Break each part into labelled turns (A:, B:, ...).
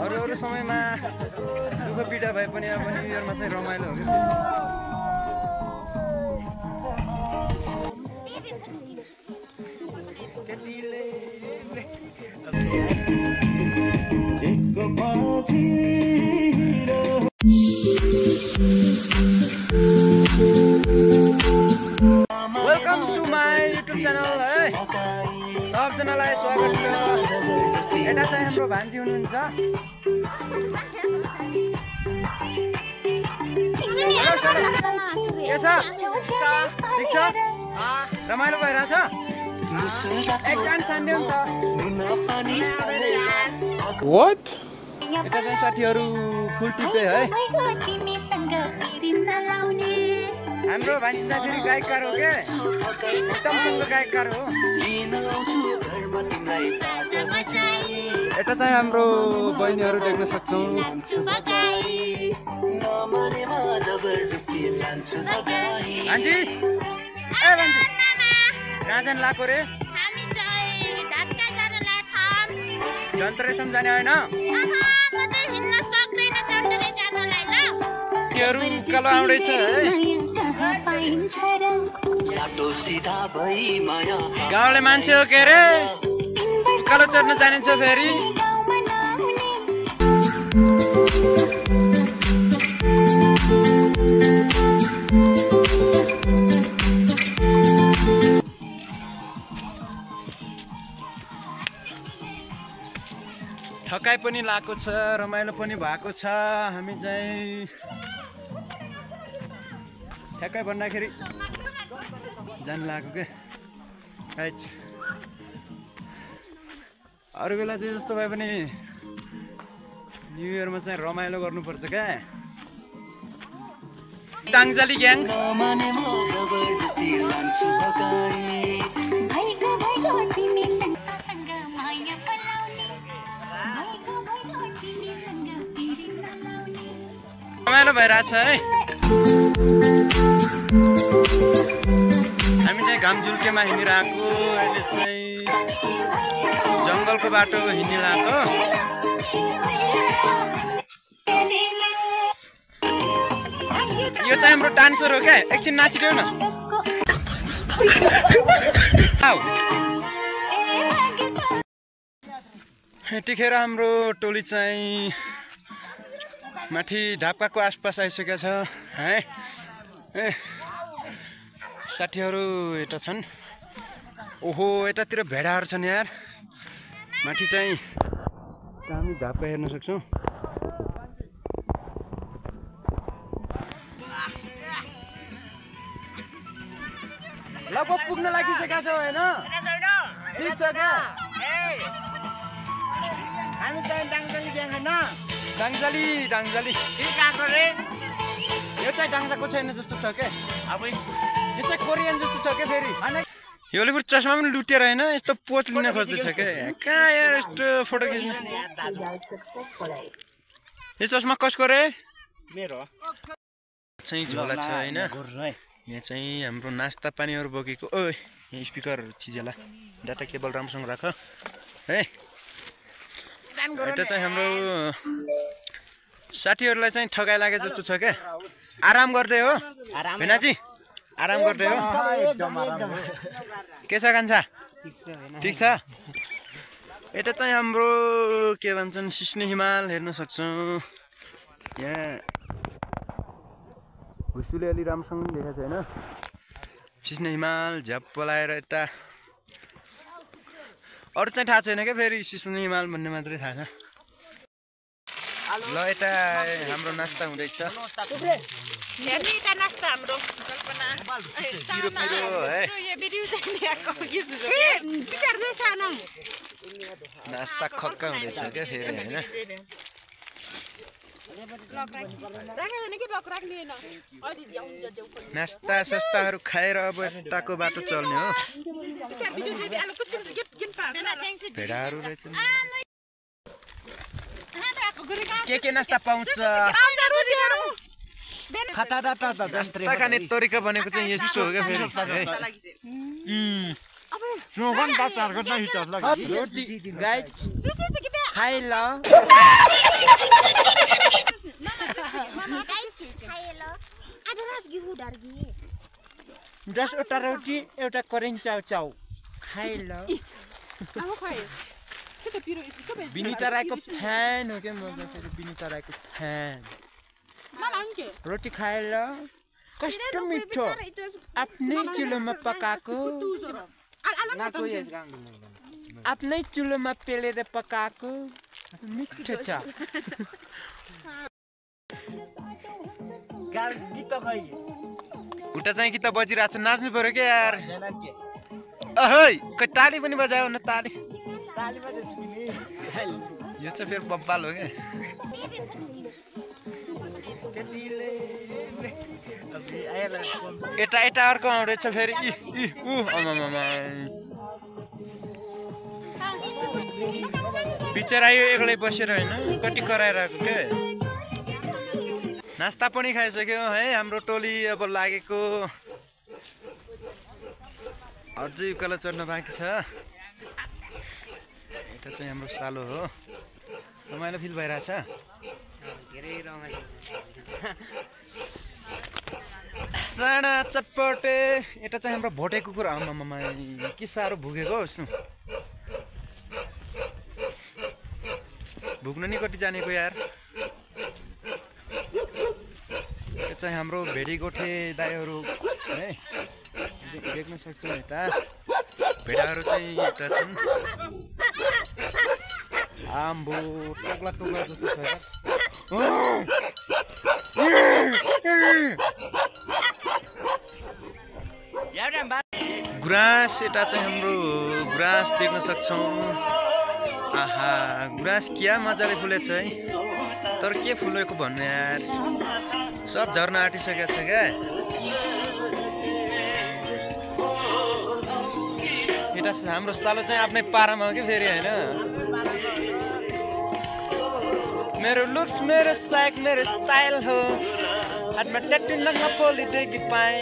A: अरू समयमा दुःख पीडा भए पनि अब न्यु इयरमा चाहिँ रमाइलो हो welcome to my YouTube channel है सबजनालाई स्वागत छ। यता चाहिँ हाम्रो भान्जी हुनुहुन्छ। के छ ठिक छ रमाइलो भइरहेछ एकजना सान्डे हुन्छ।
B: What?
A: यता चाहिँ साथीहरू फुल टिपे है। हाम्रो भान्जी चाहिँ फेरि गायककार हो के एकदम सुन्दर गायककार हो। यता चाहिँ हाम्रो बहिनीहरू देख्न सक्छौँ। भान्जी ए भान्जी कहाँ जानु लाग्यो रे? जन्तरेसम्म जाने होइन? उकालो आउँदैछ है। गाउँले मान्छे हो के अरे उकालो चढ्न जानिन्छ फेरि। थकाइ पनि लागेको छ रमाइलो पनि भएको छ। हामी चाहिँ ठ्याक्कै भन्दाखेरि जानु लाग्यो के गाइज। अरू बेला चाहिँ जस्तो भए पनि न्यु इयरमा चाहिँ रमाइलो गर्नुपर्छ क्या। टाङजाली ग्याङ रमाइलो भइरहेछ है। हामी चाहिँ घाम झुल्केमा हिँडिरहेको अहिले चाहिँ जङ्गलको बाटो हिँडिरहेको। यो चाहिँ हाम्रो डान्सर हो क्या एकछिन नाचिदेऊ न। यतिखेर हाम्रो टोली चाहिँ माथि ढाकाको आसपास आइसकेको छ है। ए साथीहरू यता छन्। ओहो यतातिर भेडाहरू छन् यार। माथि चाहिँ हामी ढाका हेर्न सक्छौँ। लगभग पुग्न लागिसकेका छौँ होइन? ठिक छ क्या। हामी चाहिँ डाङजाली ग्याङ होइन? डाङजाली यो चाहिँ डाङ्जाको छैन जस्तो छ क्या। यो चाहिँ कोरियन जस्तो छ क्या। फेरि योले बरु चस्मा पनि लुटेर होइन यस्तो पोच लिन खोज्दैछ क्या। कहाँ यार यस्तो फोटो खिच्ने। यो चस्मा कसको रे? मेरो चाहिँ झोला छ होइन। यहाँ चाहिँ हाम्रो नास्ता पानीहरू बोकेको। ओ यहाँ स्पिकर चिजेला डाटा केबल राम्रोसँग राख है। यता चाहिँ हाम्रो साथीहरूलाई चाहिँ ठगाइ लागे जस्तो छ क्या। आराम गर्दै हो भेनाजी? आराम गर्दै हो? के छ कान्छा? ठिक छ। यता चाहिँ हाम्रो के भन्छन् सिस्ने हिमाल हेर्न सक्छौँ। यहाँ भुसुले अलि राम्रोसँग देखाएको छैन। सिस्ने हिमाल झ्याप्प लाएर यता अरू चाहिँ थाहा छैन क्या। फेरि सिस्ने हिमाल भन्ने मात्रै थाहा छ। ल यता हाम्रो नास्ता हुँदैछ। नास्ता खक्का हुँदैछ क्या फेरि होइन? नास्ता सस्ताहरू खाएर अब यताको बाटो चल्ने हो। भेडाहरू रहेछन्। के नास्ता पाउँछ? नास्ता खाने तरिका भनेको चाहिँ यस्तो हो क्या फेरि। रोटी गाइड खाइ ल दसवटा रोटी एउटा करेन्ट चाउचाउ खाइ ल बिनिता राईको फ्यान हो क्या म बिनिता राईको फ्यान रोटी खाइ ल कस्तो मिठो आफ्नै चुलोमा पकाएको आफ्नै चुलोमा पेलेर पकाएको मिठो छ उता चाहिँ गीत बजिरहेको छ नाच्नु पर्यो क्या यार अहै खै ताली पनि बजायो न ताली यो चाहिँ फेरि बब्बाल हो क्या यता यता अर्को आउँदैछ फेरि बिचरा यो एक्लै बसेर होइन कति कराइरहेको क्या नास्ता पनि खाइसक्यो है हाम्रो टोली अब लागेको अझै उकालो चढ्न बाँकी छ यता चाहिँ हाम्रो सालो हो रमाइलो फिल भइरहेछ धेरै रमाइलो साना चटपटे यता चाहिँ हाम्रो भोटे कुकुर आमामा के साह्रो भुकेको यस्तो भुक्न नि कति जानेको यार यो चाहिँ हाम्रो भेडी गोठे दाइहरू है देख्न सक्छौँ यता भेडाहरू चाहिँ यता छन् आम्बो टोक्ला टोक्ला जस्तो छ गुराँस यता चाहिँ हाम्रो गुराँस देख्न सक्छौँ आहा गुराँस क्या मजाले फुलेछ है तर के फुलेको भन्नु यार सब झर्न आँटिसकेको छ क्या यता हाम्रो सालो चाहिँ आफ्नै पारामा हो कि फेरि होइन मेरो लुक्स मेरो साइक मेरो स्टाइल हो हातमा ट्याटु लङ्गा पोलिदेखि पाएँ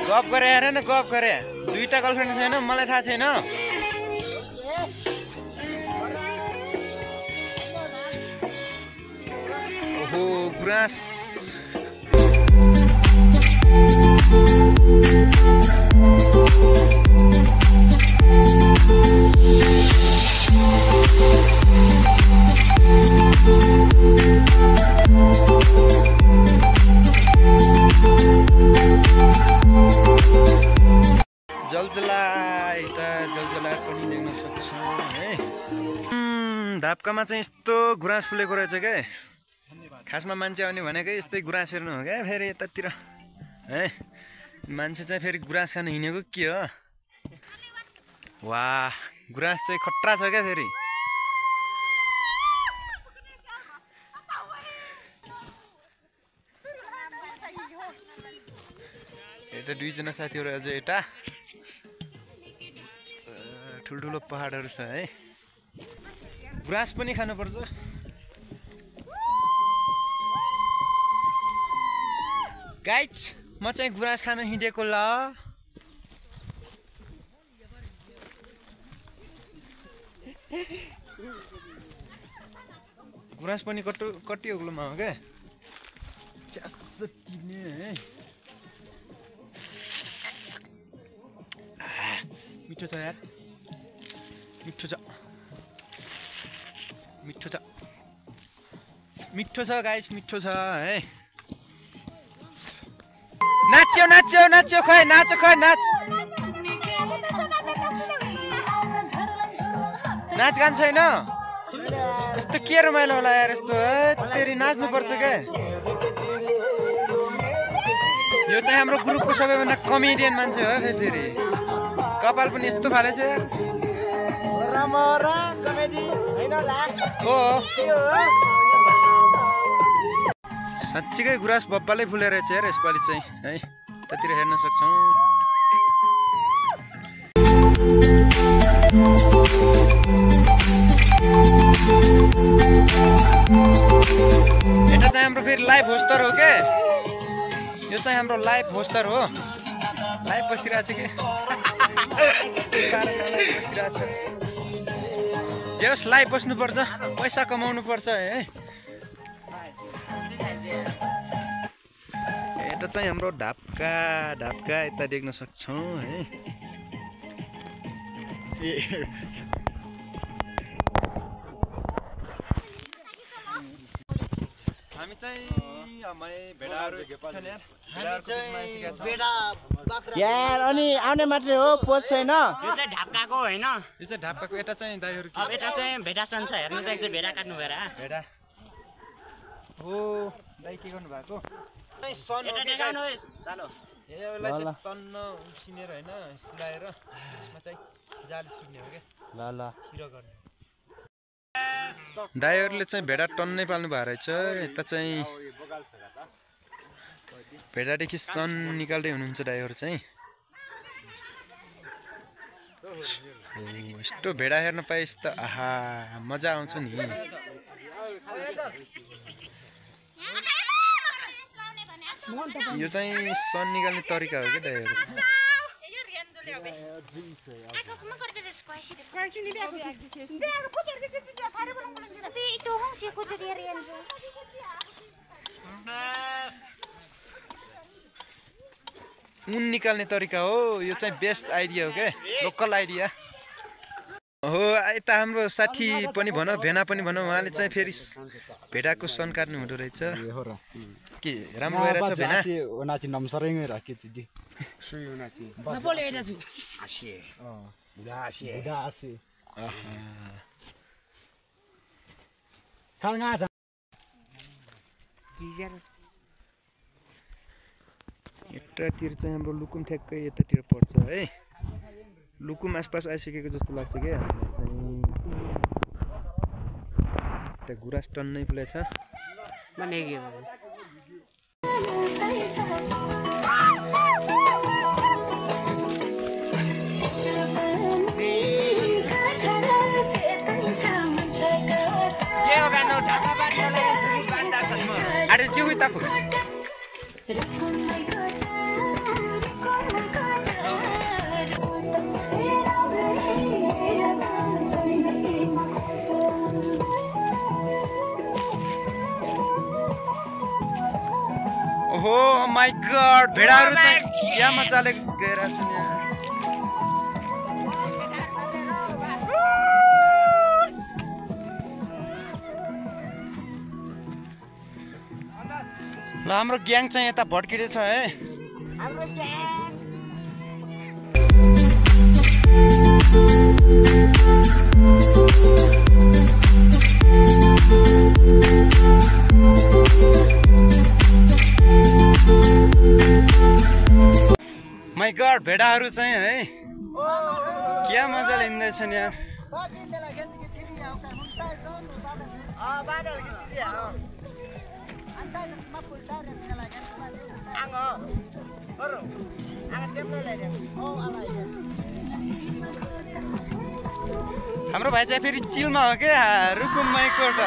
A: गफ गरे हेर न गफ गरे दुईटा गर्लफ्रेन्ड छैन मलाई थाहा छैन ओहो गुराँस जलजला यता जलजला पनि देख्न सक्छौँ है धापकामा चाहिँ यस्तो गुराँस फुलेको रहेछ क्या खासमा मान्छे आउने भनेकै यस्तै गुराँस हेर्नु हो क्या फेरि यतातिर है मान्छे चाहिँ फेरि गुराँस खान हिँडेको के हो वाह गुराँस चाहिँ खट्रा छ क्या फेरि यता दुईजना साथीहरू अझ यता ठुल्ठुलो पहाडहरू छ है गुराँस पनि खानुपर्छ गाइज म चाहिँ गुराँस खान हिँडेको ल गुराँस पनि कति अग्लोमा हो क्या है मिठो छ यार मिठो छ मिठो छ मिठो छ गाइस मिठो छ है नाच्यो नाच्यो नाच्यो खै नाच खै नाच नाच गान छैन यस्तो के रमाइलो होला यार यस्तो तेरि नाच्नु पर्छ क्या यो चाहिँ हाम्रो ग्रुपको सबैभन्दा कमेडियन मान्छे हो फेरि कपाल पनि यस्तो फालेछ हो साँच्चीकै गुराँस बब्बालै फुलेर रहेछ यार यसपालि चाहिँ है त्यतिर हेर्न सक्छौँ यता चाहिँ हाम्रो फेरि लाइभ होस्टर हो क्या यो चाहिँ हाम्रो लाइभ होस्टर हो लाइभ बसिरहेको छ कि बसिरहेको छ जे होस् लाइभ बस्नुपर्छ पैसा कमाउनु पर्छ है यता चाहिँ हाम्रो ढापका यता देख्न सक्छौँ है हामी चाहिँ
B: यार अनि आउने मात्रै हो पोज छैन
C: यो चाहिँ ढापकाको होइन
A: यो चाहिँ ढापकाको यता चाहिँ दाइहरु
C: अब यता चाहिँ भेडा सन छ हेर्नु त एकचोटि भेडा काट्नु भएर
A: भेडा हो दाइ के गर्नु भएको सन
C: यता देखाउनुहोस् सालो
A: यसलाई चाहिँ तन्न उसिनेर हैन सिलाएर यसमा चाहिँ जाली सुन्ने हो के
B: ल ल
A: सिरो गर्ने दाइहरुले चाहिँ भेडा टन्नै पाल्नु भएको रहेछ यता चाहिँ भेडादेखि सन निकाल्दै हुनुहुन्छ दाइहरु चाहिँ यस्तो भेडा हेर्न पाइस् त आहा मजा आउँछ नि यो चाहिँ सन निकाल्ने तरिका हो के दाइहरु उन निकाल्ने तरिका हो यो चाहिँ बेस्ट आइडिया हो के लोकल आइडिया हो यता हाम्रो साथी पनि भनौँ भेना पनि भनौँ उहाँले चाहिँ फेरि भेडाको सन काट्नु हुँदो रहेछ के राम्रो भएर छ भेना
B: ओनाची नमसरैङै राखेछि दि सुई ओनाची
C: नपोले एटा छु
B: आसे बुढा आसे खालगा छ
A: यतातिर चाहिँ हाम्रो लुकुम ठ्याक्कै यतातिर पर्छ है लुकुम आसपास आइसकेको जस्तो लाग्छ के हामीलाई चाहिँ त्यहाँ गुराँस टन्नै फुलेछ ओहो माय गॉड भेडाहरु चाहिँ क्या मजाले गइरहेछ नि ल हाम्रो ग्याङ चाहिँ यता भड्किदै छ है हाम्रो ग्याङ माय गॉड भेडाहरु चाहिँ है क्या मजाले हिँड्दैछ नि यार हाम्रो भाइ चाहिँ फेरि चिलमा हो क्या रुकुम माइकोट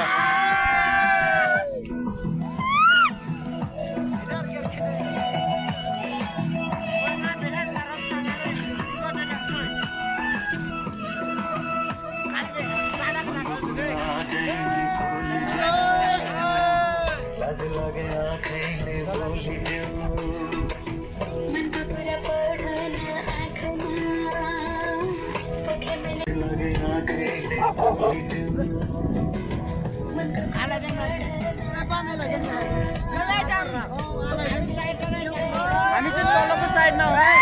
A: हामी चाहिँ तलको साइडमा हो है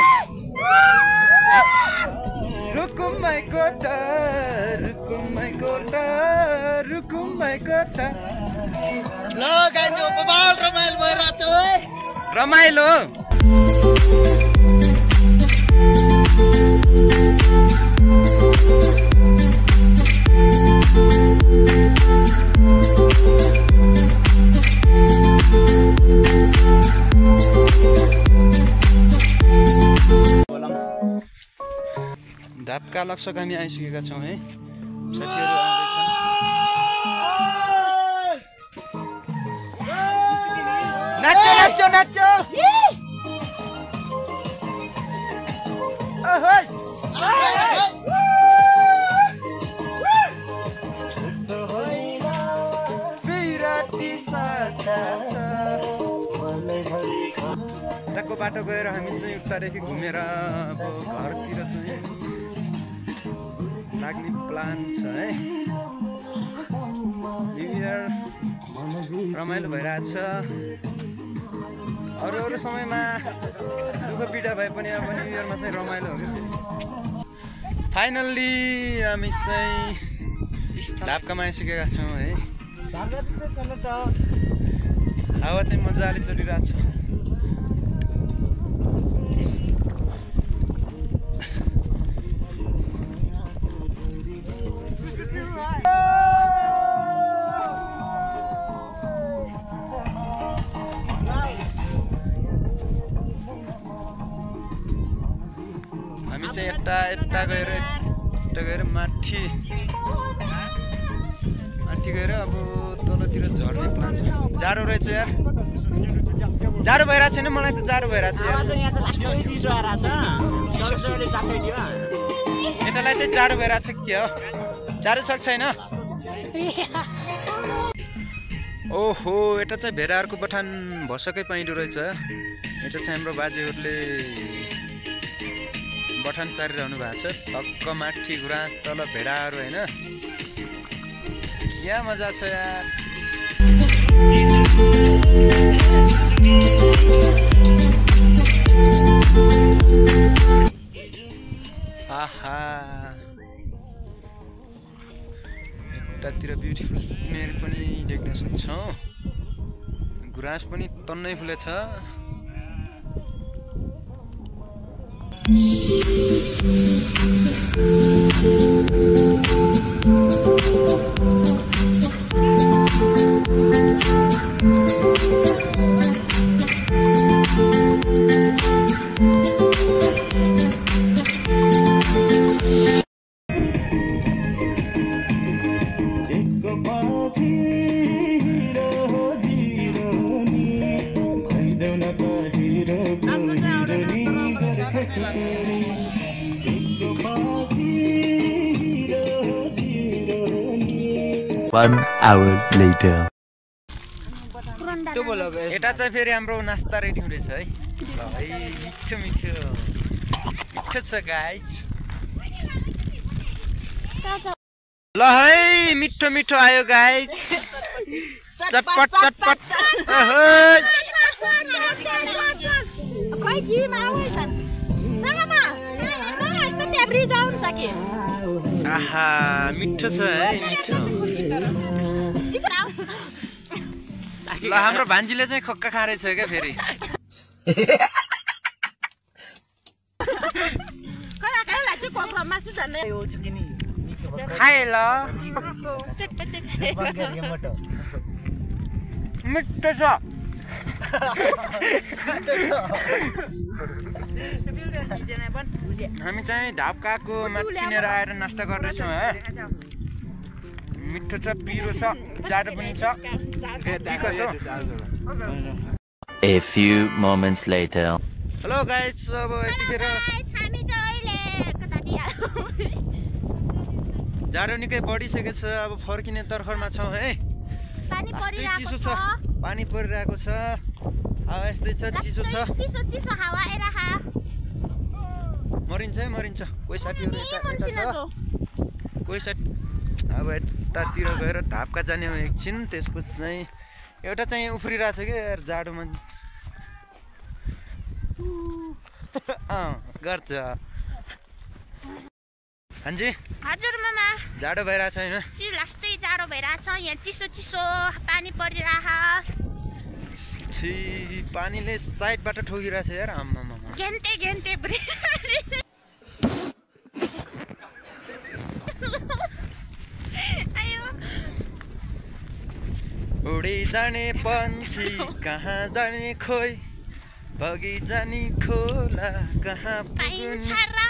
A: रुकुम माइकोट रुकुम माइकोट रुकुम माइकोट
B: ल गाइज बबाल रमाइलो भइराछ है
A: रमाइलो ढापका लक्ष्य हामी आइसकेका छौँ है साथीहरु आउँदैछन् नाच्यो नाच्यो नाच्यो यताको बाटो गएर हामी चाहिँ उतादेखि घुमेर अब घरतिर चाहिँ लाग्ने प्लान छ है। न्यु इयर रमाइलो भइरहेछ। अरू समयमा दुःख पीडा भए पनि अब न्यु इयरमा चाहिँ रमाइलो हो कि। फाइनल्ली हामी चाहिँ ढापकामा आइसकेका छौँ है। हावा चाहिँ मजाले चलिरहेछ। हामी चाहिँ यता गएर माथि गएर अब तलतिर झर्ने प्लान छ। जाडो रहेछ यार, जाडो भइरहेको छैन मलाई त, जाडो भइरहेको छ यार। यतालाई चाहिँ जाडो भइरहेको छ के हो? जाडो छ छैन? ओहो, यता चाहिँ भेडाहरूको बथान भसकै पाइँदो रहेछ। यता चाहिँ हाम्रो बाजेहरूले बथान सारिरहनु भएको छ। टक्क माथि गुराँस, तल भेडाहरू होइन। क्या मजा छ यार। आहा, यतातिर ब्युटिफुल सिनेरी पनि देख्न सक्छौँ। गुराँस पनि तन्नै फुलेछ।
D: One hour later.
A: यता चाहिँ फेरि हाम्रो नास्ता रेडी हुँदैछ है। ल है, मिठो मिठो मिठो छ गाइज। ल है, मिठो मिठो आयो गाइज। चटपट चटपट। आहा, मिठो छ है, मिठो। ल हाम्रो भान्जीले चाहिँ खक्का खाँदैछ क्या फेरि। खाए ल, मिठो छ। हामी चाहिँ ढापकाको माथिनेर आएर नास्ता गर्दैछौँ है। मिठो छ, पिरो छ, जाडो पनि छ।
D: A few moments later.
A: Hello guys, अब यतिखेर जाडो निकै बढिसकेको छ। अब फर्किने तर्खरमा छौँ है। चिसो छ, पानी परिरहेको छ, हावा यस्तै छ, चिसो छ। मरिन्छ है, मरिन्छ। कोही साथीहरू कोही साथी अब यतातिर गएर ढापका जाने हो एकछिन। त्यसपछि चाहिँ एउटा चाहिँ उफ्रिरहेको छ क्या यार जाडोमा। गर्छ हान्जी।
E: हजुर मामा,
A: जाडो भइरहेको छ होइन?
E: लास्टै जाडो भइरहेछ। यहाँ चिसो चिसो पानी परिरह।
A: पानीले साइडबाट ठोकिरहेको छ यार। आम्मा
E: घेन्ते घेन्ते
A: उडी जाने पंछी कहाँ जाने खोइ, बगी जाने खोला कहाँ पुग्ने।